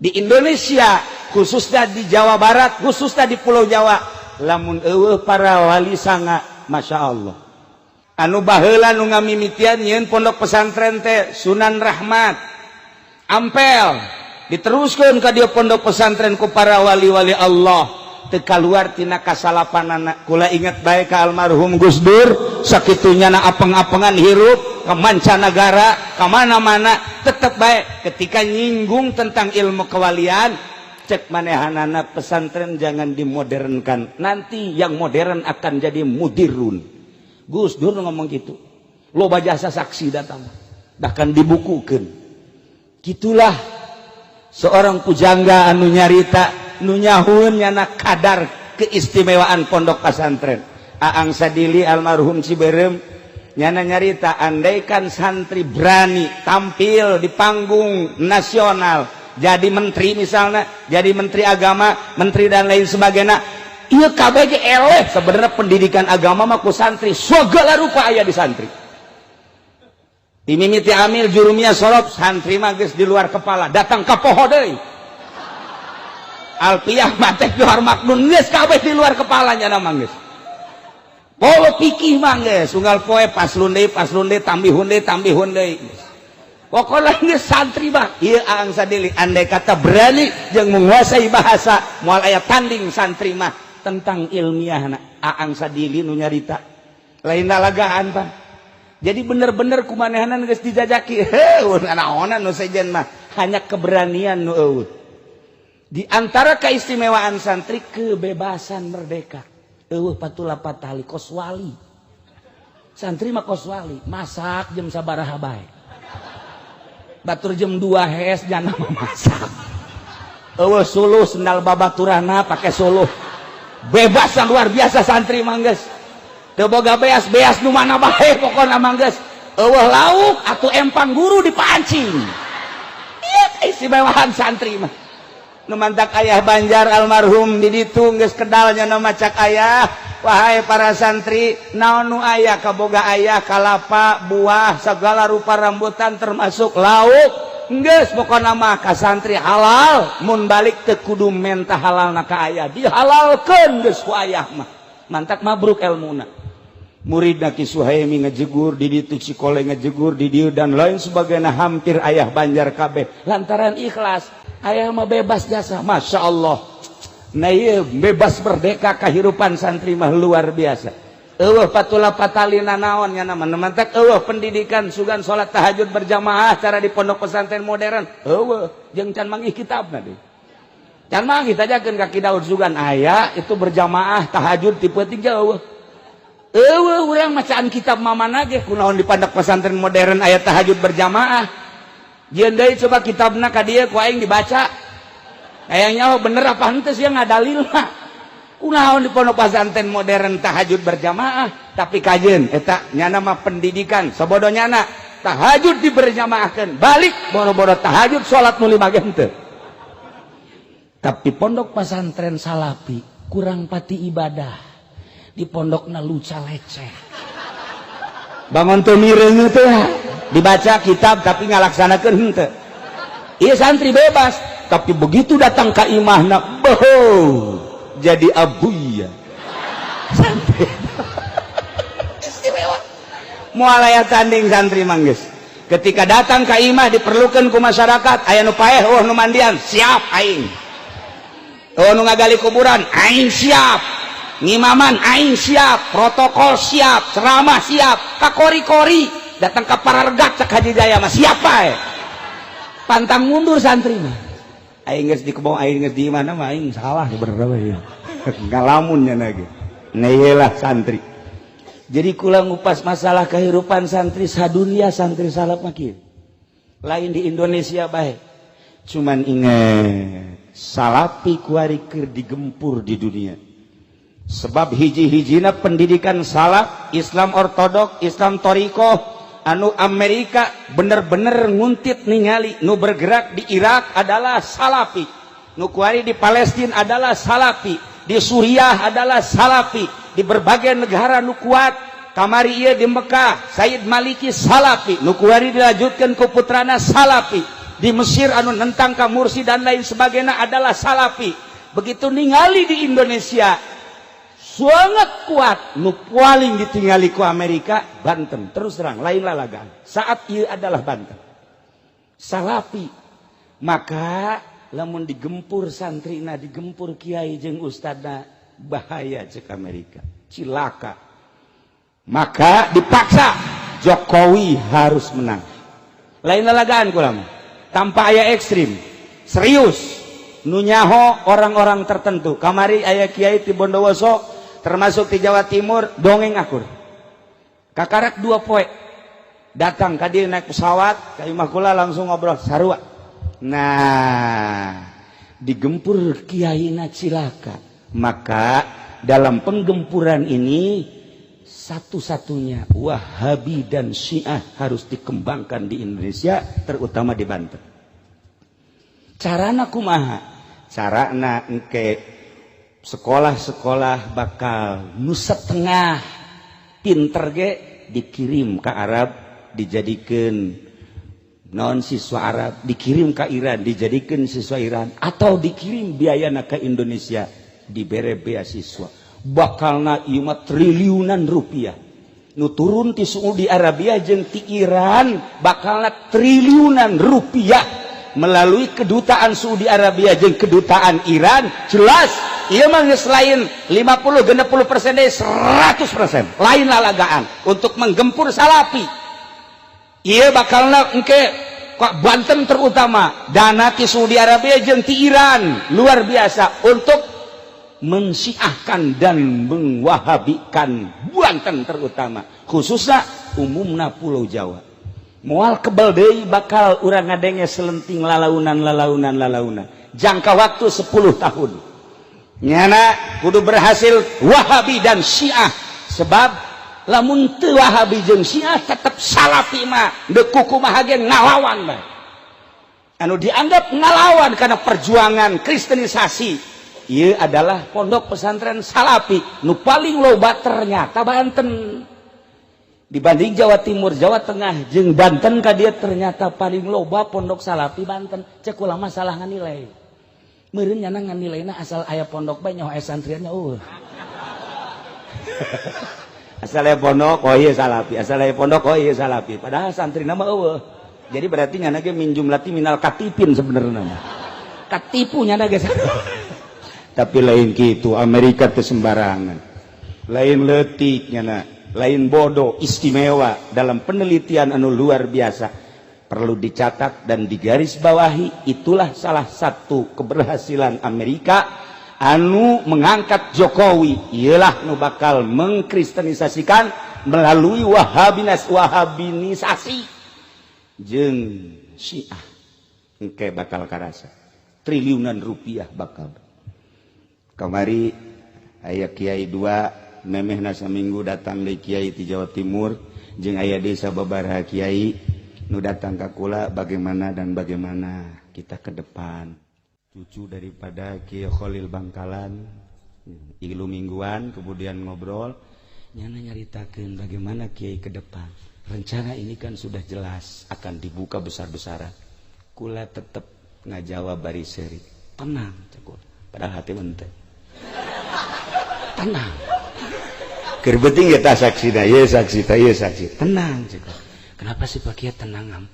Di Indonesia, khususnya di Jawa Barat, khususnya di Pulau Jawa, lamun euweuh para wali sanga, Masya Allah, anu baheula nu ngamimitian nyieun pondok pesantren teh Sunan Rahmat Ampel, diteruskan ka dieu pondok pesantren ku para wali-wali Allah, teu kaluar tina kasalapanana. Kula inget bae ka almarhum Gus Dur, sakitunya na apeng-apengan hirup ke mancanagara, ke mana-mana, tetep bae ketika nyinggung tentang ilmu kewalian, cek manehanana, "Pesantren jangan dimodernkan, nanti yang modern akan jadi mudirun." Gus Dur ngomong gitu, loba jasa saksi datang, bahkan dibukukan. Gitulah seorang pujangga anu nyarita, nu nyahueun nyana kadar keistimewaan pondok pesantren. Aang Sadili almarhum Ciberem nyana nyarita, andaikan santri berani tampil di panggung nasional jadi menteri misalnya, jadi menteri agama, menteri dan lain sebagainya, iya KBG eleh. Sebenarnya pendidikan agama mah ku santri, segala rupa aya di santri. Dimimiti amil, jurumiyah, sorof, santri mah geus di luar kepala, datang ka poho deui. Alfiyah, mantek, johar, maknun, geus kabeh di luar kepalanya nama geus. Polo pikih mah geus unggal poe paslun deui, paslun deui, tambihun deui, tambihun deui. Pokoknya geus santri mah ieu Aang Sadili, andai kata berani jeung menguasai bahasa, moal aya tanding santri mah tentang ilmiah. Aang Sadili nu nyarita, lain lalagaan, Pak. Jadi bener-bener kumanehanan geus dijajaki, heuh, naonan nu sejen mah, hanya keberanian nu euweuh. Di antara keistimewaan santri, kebebasan, merdeka, euweuh patula patali, kos wali. Santri mah kos wali, masak jam sabaraha bae, batur jam 2 hes jangan masak, euweuh suluh, sendal babaturana pakai suluh. Bebas yang luar biasa santri mah, geus teu boga beas, beas nu mana bae pokona mah geus. Euweuh lauk atuh empang guru dipancing. Ieu keistimewaan santri mah. Nu mantak ayah Banjar almarhum di ditu geus kedalnya nu macak ayah, "Wahai para santri, naon nu aya kaboga ayah, kalapa, buah, segala rupa rambutan, termasuk lauk, geus pokona mah ka santri halal. Mun balik teu kudu menta halalna ka ayah, dihalalkeun geus ku ayah mah." Mantak mabruk elmuna murid. Ki Suhaimi ngejegur di ditu, Cikole ngejegur di dieu, dan lain sebagainya, hampir ayah Banjar kabeh, lantaran ikhlas ayah mah bebas jasa. Masya Allah. Nah iya, bebas merdeka kehidupan santri mah luar biasa, euweuh patula patalina naon nya nama. Mantak euweuh pendidikan sugan salat tahajud berjamaah cara di pondok pesantren modern, euweuh, jeung can manggih kitabna deui, can manggih. Tajakeun ka Ki Daud, sugan aya itu berjamaah tahajud tipe tiga? Euweuh, euweuh. Urang macaan kitab mamana ge, kunaon di pondok pesantren modern aya tahajud berjamaah? Jieun deui coba kitabna ka dieu ku aing dibaca. Kayaknya, oh, bener apa henteu sih ngadalil mah? Kunaon di pondok pesantren modern tahajud berjamaah? Tapi kajen eta nyana mah pendidikan sabodo nyana tahajud diberjamaahkeun, balik boro-boro tahajud, salat nu lima ge henteu. Tapi pondok pesantren salafi kurang pati ibadah, di pondokna luca leceh, bangun tuh miring teh, dibaca kitab tapi ngalaksanakeun henteu. Iya, santri bebas, tapi begitu datang ke imahna, boho, jadi abuya. Santri istimewa, moal aya tanding santri mah geus. Ketika datang ke imah diperlukan ku masyarakat, aya nu paeh, oh, nu mandian, siap aing. Oh, nu ngagali kuburan, aing siap. Ngimaman aing siap, protokol siap, ceramah siap, kakori-kori datang ke parargat, cek Haji Jaya mah siapa ya, pantang mundur santri mah. Aing geus di kebon, aing geus di mana mah aing salah sebenarnya ya, ngalamun nya lagi. Nah, iyalah santri. Jadi kula ngupas masalah kehidupan santri sadunia, santri salaf mah kieu. Lain di Indonesia bae. Cuman ingat, salafi kuari keur digempur di dunia, sebab hiji-hijina pendidikan salaf, Islam ortodok, Islam toriko, anu Amerika bener-bener nguntit ningali nu bergerak di Irak adalah salafi, nu kuari di Palestina adalah salafi, di Suriah adalah salafi, di berbagai negara nu kuat. Kamari ieu di Mekah, Sayyid Maliki salafi, nu kuari dilanjutkan ku putrana salafi. Di Mesir anu nentang ka Mursi dan lain sebagainya adalah Salafi. Begitu ningali di Indonesia sangat kuat, nu paling ditinggali ku Amerika Banten. Terus terang, lain lalagan saat ia adalah Banten Salafi. Maka lamun digempur santrina, digempur kiai jeung ustadna, bahaya cek Amerika, cilaka. Maka dipaksa Jokowi harus menang. Lain lalagaan kula, tanpa aya ekstrim, serius. Nu nyaho orang-orang tertentu. Kamari aya kiai di Bondowoso, termasuk di Jawa Timur, dongeng akur. Kakarak 2 poe datang ka dieu naik pesawat ka imah kula, langsung ngobrol sarua. Nah, digempur kiai na cilaka. Maka dalam penggempuran ini satu-satunya Wahabi dan Syiah harus dikembangkan di Indonesia, terutama di Banten. Carana kumaha? Carana engke sekolah-sekolah bakal nu setengah pinter ge dikirim ke Arab, dijadikan non siswa Arab, dikirim ke Iran, dijadikan siswa Iran, atau dikirim biaya ke Indonesia, dibere beasiswa. Bakalna ieu mah triliunan rupiah nu turun ti Saudi Arabia jeung ti Iran. Bakalna triliunan rupiah melalui kedutaan Saudi Arabia jeung kedutaan Iran. Jelas ieu mah geus lain 50 60% deui, 100%, lain lalagaan untuk menggempur Salafi. Ieu bakalna engke kok Banten, terutama dana ti Saudi Arabia jeung ti Iran luar biasa untuk mensiahkan dan mengwahabikan Banten, terutama khususnya umumna Pulau Jawa. Moal kebal deui bakal urang ngadenge selenting lalaunan, lalaunan, lalaunan. Jangka waktu 10 tahun nyana kudu berhasil Wahabi dan Syiah, sebab lamun teu Wahabi jeung Syiah tetep Salafi mah deuk kumaha ge ngalawan bae. Anu dianggap ngalawan karena perjuangan kristenisasi ieu adalah pondok pesantren Salafi nu paling loba ternyata Banten. Dibanding Jawa Timur, Jawa Tengah jeung Banten ka dieu, ternyata paling loba pondok Salafi Banten. Cek kula masalah nganilai meureun nyana nganilaina asal aya pondok bae, nyaho aya santriannya. Asal aya pondok, oh iya Salafi, asal aya pondok, oh iya Salafi, padahal santri nama euweuh. Jadi berarti nyana ge min jumlati minal katipin sebenarnya mah, katipu nyana ge. Tapi lain gitu, Amerika teh sembarangan, lain letik nyana, lain bodoh, istimewa dalam penelitian anu luar biasa. Perlu dicatat dan digarisbawahi, itulah salah satu keberhasilan Amerika anu mengangkat Jokowi, ialah nu bakal mengkristenisasikan melalui Wahabinas, Wahabinisasi jeung Syiah. Engke bakal karasa triliunan rupiah bakal. Kamari aya kiai dua, memeh nasa minggu datang di kiai di Jawa Timur jeung aya desa babaraha kiai nu datang ka kula, bagaimana dan bagaimana kita ke depan. Cucu daripada Kiai Khalil Bangkalan ilu mingguan, kemudian ngobrol, nyana nyaritakeun bagaimana kiai ke depan. Rencana ini kan sudah jelas akan dibuka besar-besaran. Kula tetep ngajawab bari seri, "Tenang," cek, padahal hati ente tenang. Keur penting eta saksi, ye saksi, ye saksi. "Tenang," cek. "Kenapa sih, Pak Kiai, tenang?" Am,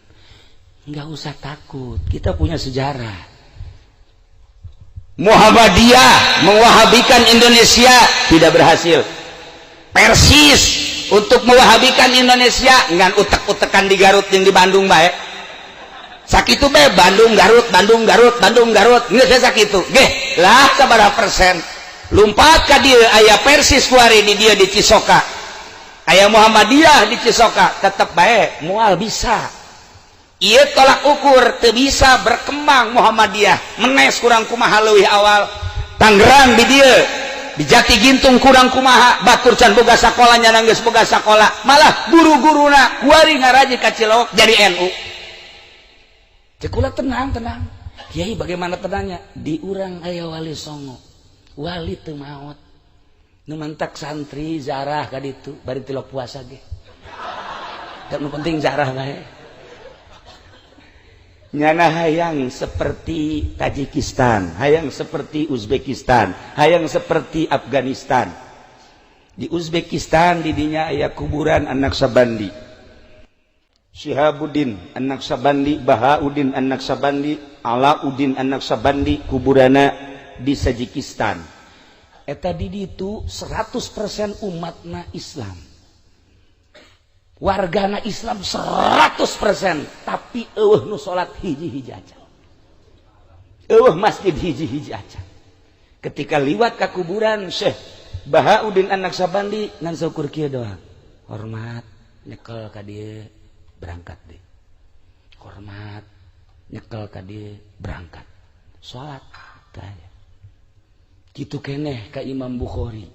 nggak usah takut, kita punya sejarah. Muhammadiyah mewahabikan Indonesia tidak berhasil. Persis untuk mewahabikan Indonesia ngan utek-utekan di Garut yang di Bandung baik. Sakitu be, Bandung Garut, Bandung Garut, Bandung Garut, geus sakitu ge lah. Sabaraha persen lumpat ka dieu? Aya Persis kuari di dia di Cisoka, aya Muhammadiyah di Cisoka, tetep bae moal bisa. Ieu tolak ukur, teu bisa berkembang Muhammadiyah. Menes kurang kumaha leuwih awal Tangerang di dieu di Jati Gintung kurang kumaha, batur can boga sakola, nyana geus boga sakola. Malah guru-guruna kuari ngaraji ka Cilawak jadi NU. Cek kula, "Tenang, tenang, Kiai." "Bagaimana tenangnya? Di urang aya Wali Songo, wali teu maot. Nu mantak santri zarah ka ditu bari tilok puasa ge. Da nu penting zarah bae." Nyana hayang seperti Tajikistan, hayang seperti Uzbekistan, hayang seperti Afghanistan. Di Uzbekistan didinya aya kuburan An-Naqsabandi, Syihabuddin An-Naqsabandi, Bahauddin An-Naqsabandi, Alauddin An-Naqsabandi, kuburana di Tajikistan. Eta di ditu 100% umatna Islam, wargana Islam 100%, tapi euweuh nu salat hiji-hiji aja, euweuh masjid hiji-hiji aja. Ketika liwat ka kuburan Syekh Bahauddin An-Naqsabandi, ngan saukur kieu doang, hormat, nyekel ka dieu, berangkat deh, hormat, nyekel ka dieu, berangkat salat. Tanya kitu keneh ka Imam Bukhari.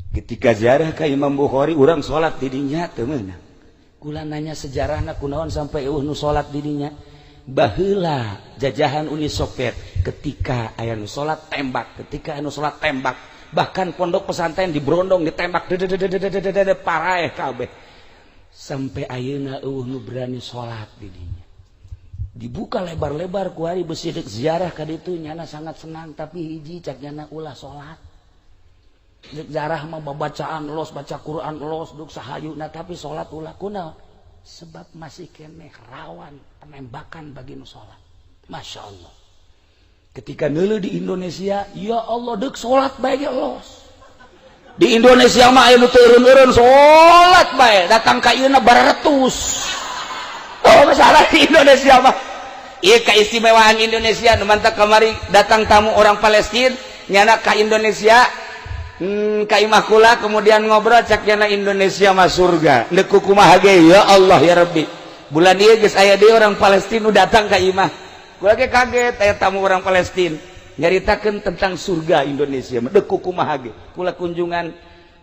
Ketika ziarah ka Imam Bukhari, urang salat di dinya teu meunang. Kula nanya sejarahna, kunaon sampai euweuh nu salat di dinya? Baheula jajahan Uni Soviet, ketika aya nu salat tembak, ketika anu salat tembak. Bahkan pondok pesantren diberondong, ditembak, paraeh kabeh, sampai ayeuna euweuh nu berani salat di dinya. Dibuka lebar-lebar kuari besi. Dek ziarah ka ditu, nyana sangat senang, tapi hiji cak nyana, ulah salat. Dek ziarah mah babacaan los, baca Quran los, duk sahayuna, tapi salat ulah. Kunaon? Sebab masih keneh rawan penembakan bagi nu salat. Masya Allah, ketika ngeuleuh di Indonesia, ya Allah, dek salat bae ge los. Di Indonesia mah aya nu teu eureun-eureun salat bae, datang ka ieu baratus. Oh, masalah di Indonesia mah. Iya, keistimewaan Indonesia nu mantak kamari datang tamu orang Palestina, nyana ka Indonesia, ka imah kula, kemudian ngobrol, cak nyana Indonesia mah surga. Deuk kumaha ge, ya Allah ya Rabbi. Bulan ieu geus aya deui orang Palestina nu datang ka imah kula ge. Kaget aya tamu orang Palestina nyaritakeun tentang surga Indonesia. Deuk kumaha ge, kula kunjungan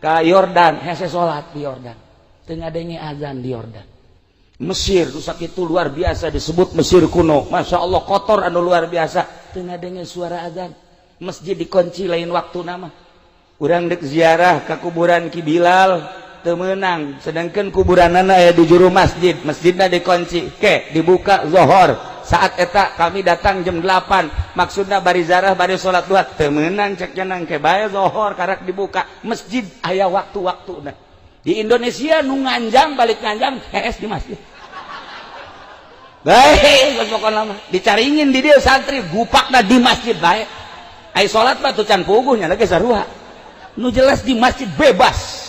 ka Yordan, hese salat di Yordan, teu ngadenge azan di Yordan. Mesir rusak itu luar biasa, disebut Mesir kuno. Masya Allah, kotor anu luar biasa, teu ngadenge suara azan, masjid dikunci lain waktu. Nama urang dek ziarah ke kuburan Ki Bilal teu meunang, sedangkan kuburanana aya di juru masjid, masjidna dikunci, ke dibuka zohor. Saat eta kami datang jam 8, maksudna bari ziarah bari salat duha, teu meunang cek nang, ke bae zohor karak dibuka masjid, aya waktu-waktu. Nah, di Indonesia nu nganjang balik nganjang hees di masjid. Baik, pokokna mah dicaringin di dia santri gupakna di masjid bae. Ai salat mah tuh can puguhnya lagi sarua. Nu jelas di masjid bebas.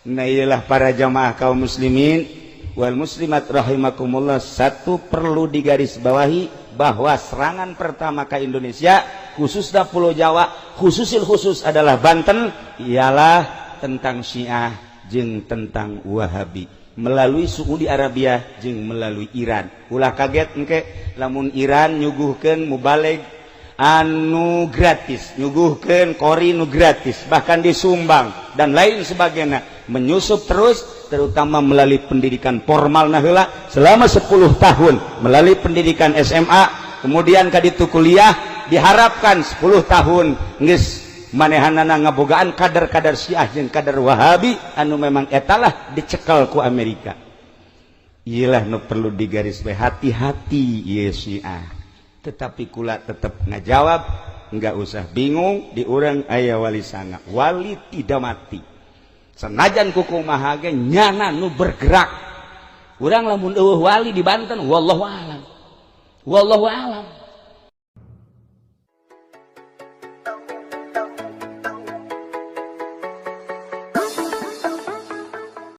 Nah, iyalah para jamaah kaum muslimin wal muslimat rahimakumullah, satu perlu digarisbawahi bahwa serangan pertama ke Indonesia, khususnya Pulau Jawa, khususil khusus adalah Banten, ialah tentang Syiah jeung tentang Wahabi melalui Saudi Arabia jeung melalui Iran. Ulah kaget engke lamun Iran nyuguhkeun mubalig anu gratis, nyuguhkeun qori nu gratis, bahkan disumbang dan lain sebagainya, menyusup terus, terutama melalui pendidikan formal. Nah, heula selama 10 tahun melalui pendidikan SMA, kemudian kaditu kuliah, diharapkan 10 tahun geus manehanana ngabogaan kader-kader Syiah jeung kader Wahabi anu memang etalah dicekal ku Amerika. Iyalah nu perlu digaris hati-hati ieu Syiah. Tetapi kula tetap ngajawab, nggak usah bingung, di urang aya Wali Sanga, wali tidak mati. Senajan kukumaha ge nyana nu bergerak. Urang lamun euweuh wali di Banten, wallahu alam, wallahu alam.